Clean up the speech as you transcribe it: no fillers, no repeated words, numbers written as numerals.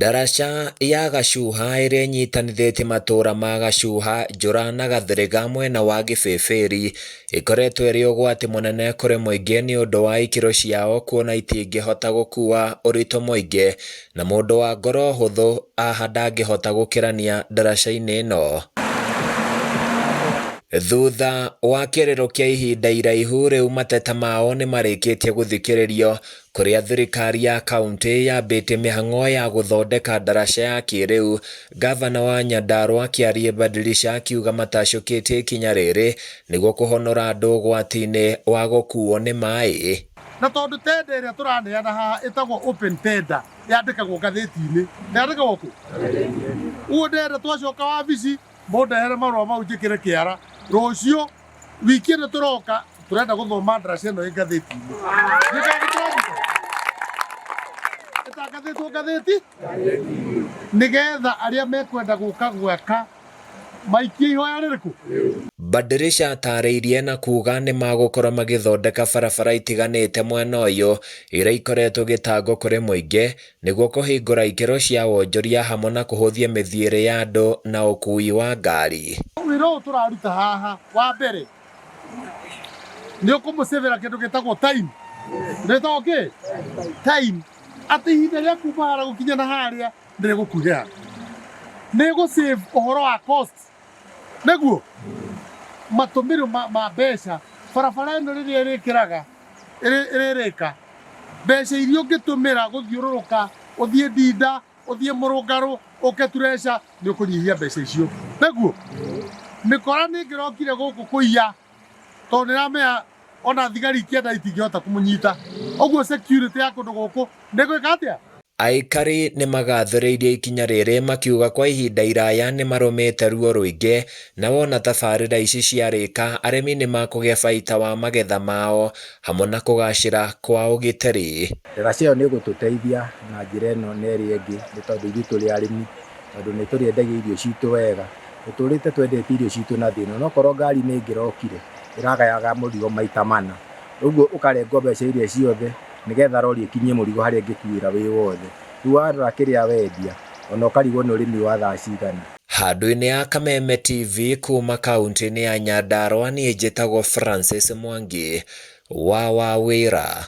Ndaraca ya Gacuha ĩrĩa ĩnyitanithĩtie matũra ma Gacuha, Njũra na Gathĩrĩga mwena wa Gĩbĩbĩri ĩkoretwo ĩrĩ ũgwati mũnene kũrĩ mũingĩ nĩ ũndũ wa ikĩro ciao kuona itingĩhota gũkua ũritũ mũingĩ na mũndũ wa ngoro hũthũ haha ndangĩhota gũkĩrania ndaraca-inĩ ĩno. Thutha wa kĩrĩro kĩa ihinda iraihu rĩu mateta mao nĩmarĩkĩtie gũthikĩrĩrio kũrĩa thirikari ya kaunti yambĩtie mĩhang'o ya gũthondeka ndaraca ya kĩrĩu. Gavana wa Nyandarua Kĩarie Badilisha akiuga matacũkĩtie ikinya rĩrĩ nĩguo kũhonora andũ ũgwati-inĩ wa gũkuo nĩ maĩ. Na tondũ tender ĩrĩa tũraneana haha ĩtagwo open tender, yandĩkagwo ngathĩti-inĩ, yandĩkagwo kũ? Ũguo ndĩrenda twacoka wabici mũndehere marũa mau njĩkĩre kĩara rũciũ wiki ĩno tũroka tũrenda gũthoma ndaraca ĩno ĩ ngathĩti-inĩ. Ĩtangathĩtwo ngathĩti nĩgetha arĩa mekwenda gũka gwaka maikie ihoya rĩrĩkũ. Badirisha atarĩirie na kuga nĩ magũkorwo magĩthondeka barabara itiganĩte mwena ũyũ iria ikoretwo gĩtango kũrĩ mũingĩ nĩguo kũhingũra ikĩro cia wonjoria hamwe na kũhũthia mĩthiĩre ya andũ na ũkui wa ngari. Wĩra ũyũ tũraruta haha wa mbere nĩ ũkũmũcĩvĩra kĩndũ gĩtagwo time, gĩtagwo kĩ time, atĩ ihinda rĩa kuma harĩa gũkinya na harĩa nĩ rĩgũkuhĩha, nĩ gũ save ũhoro wa cost, nĩguo matũmĩro ma mbeca. Barabara ĩno rĩrĩa ĩrĩkĩraga ĩrĩrĩka, mbeca iria ũngĩtũmĩra gũthiũrũrũka ũthiĩ Ndinda, ũthiĩ Mũrũngarũ, ũke Tureca, nĩ ũkũnyihia mbeca icio, nĩguo mĩkora nĩ ĩngĩrokire gũkũ kũiya tondũ nĩ ĩramenya ona thigari ikĩenda itingĩhota kũmũnyita. Ũguo security ya kũndũ gũkũ nĩ gwĩka atĩa? Aikari nĩ magathĩrĩirie ikinya rĩrĩ makiuga kwa ihinda iraya nĩ marũmĩte ruo rũingĩ na wona tabarĩra ici ciarĩka arĩmi nĩ makũgĩa baita wa magetha mao hamwe na kũgacĩra kwa ũgitĩri. Ndaraca ĩyo nĩ ĩgũtũteithia na njĩra ĩno na ĩrĩa ĩngĩ nĩ tondũ ithuĩ tũrĩ arĩmi, tondũ nĩ tũrĩendagia irio citũ wega, tũtũrĩte twendete irio citũ na thĩna, no korwo ngari nĩ ĩngĩrokire ĩragayaga mũrigo maita mana, ũguo ũkarengwo mbeca iria ciothe nĩgetha rori ĩkinyie mũrigo harĩa ĩngĩkuĩra wĩ wothe. Rĩu warora kĩrĩa wendia ona ũkarigwo nĩ ũrĩmi wa thaa cigana. Handũ-inĩ ya Kameme TV kuma kaunti-inĩ ya Nyandarua niĩ njĩtagwo Francis Mwangi wa Wawĩra.